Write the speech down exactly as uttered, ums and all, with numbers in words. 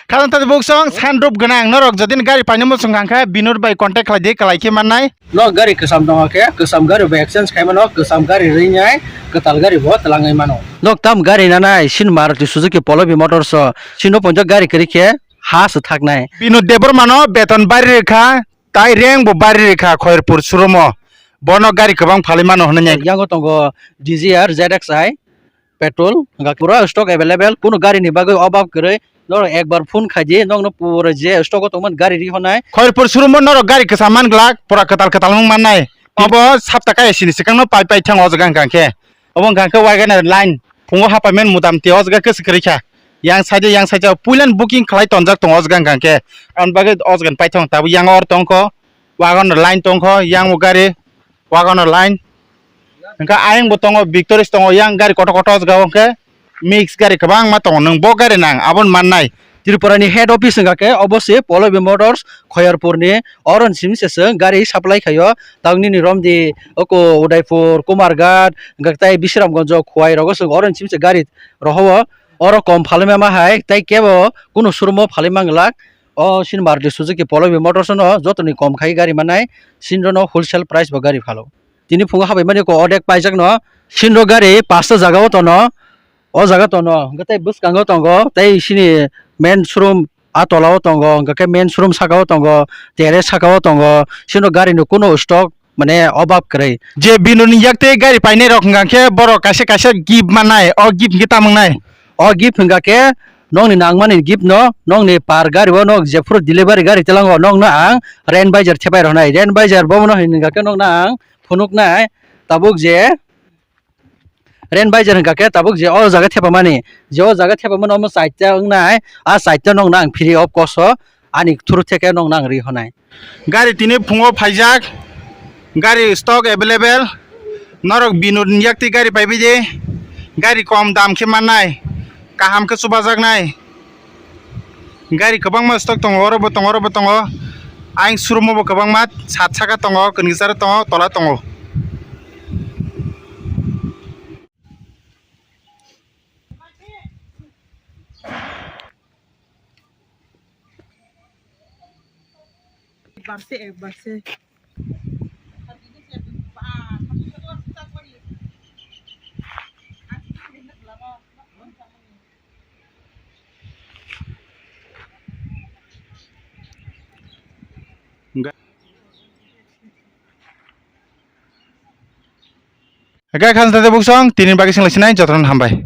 Khajang tadi buksong sandrup gwnang norok jodi gari painani muchung kha khe Binod bai contact khlai di, kwlai khe mannai. No gari kwcham tongo khe kwcham gari bo exchange khai mano, kwcham gari rinai kwtal gari bo twlangwi mano. Nok tam gari nanai sin Maruti Suzuki Polo B Motors o, sino ponjak gari kwrwi khe ha se thaknai. Binod Debbarma no beton bari rwkha, tai reng bo bari rwkha Khairpur showroom o. Bono gari kwbang phalwi mano hwnwi. Yango tongo Dzire Z X I petrol, hwnka pura stock available, kunu gari ni bagwi obab kwrwi. Norok ekbar phone khai di, nokno pura je stock o tongmani gari ri honai. Khairpur showroom o norok gari kwcham man glak, pura kwtal kwtal wng mannai. Obo sapta kaya sini swkang no pai pai thango o jaga hwnka khe. Obo hwnka khe Wagoner line phungo hapaiman mutamti o jaga kwswk kwrwi kha. Yang side o, yang side o puilan booking khlai tonjak tongo o jaga hwnka khe. Aboni bagwi o jaga ni paithak tabuk yang or tongkho, Wagoner line tongkho, yang bo gari Wagoner line. Hwnka ayang bo tongo, Victoris tongo, yang gari kotor kotor o jaga o hwnkhe. Mix gari kwbangma tongo, nwng bo gari nang aboni mannai. Tripura ni head office wngkha khe obo se Polo B Motors Khairpur ni, oro ni simi se chwng gari supply khaio. Tabuk nini romdi oko Udaipur, Kumarghat, hwnkha khe tai Bisramganj, Khowai rogo chwng oro ni simi se gari rohoro. Oro kom phalwi ma hai tai kebo kunu showroom o phalwi manglak. O sini Maruti Suzuki Polo B Motors no joto ni kom khai gari manai, sini no wholesale price bo gari phalo. Tini phungo habai mani ko odek paijak no, sini gari pasta jaga o tono. O jaga tono, hwnkhe tei bwskango tongo, tei sini main showroom a tola o tongo, hwnkhe main showroom saka o tongo, terrace saka o tongo, sino gari ni kunu stock mane obab kwrwi. Je Binod ni yak tei gari painai rok hwnkha khe borok kaisa kaisa gift mannai, o gift hwnkhe tamo wngnai? O gift hwnkha khe nokni nangmani gift no, nokni par gari o nok jephuru delivery gari twlango nokno ang Rain Baizer thepai rwnai, Rain Baizer bomono hwnkha khe nokno ang phunuknai, tabuk je Rain Baizer hwnkha khe tabuk je o jaga thepamani, je o jaga thepamani omo chaita wngnai, a chaita nokno ang free of cost o ani through theke nokno ang ri honai. Gari tini phungo phaijak, gari stock available, norok Binod ni yak tei gari paibai di, gari kom dam khe mannai, kaham khe chubajaknai. Gari kwbangma stock tongo, oro bo tongo, oro bo tongo. Ayang showroom o bo kwbangma, sat saka tongo, kwnwi sara tongo, tola tongo. Hwnkhe khajang tei buksong tini bagwi swnglai sinai jotono hambai.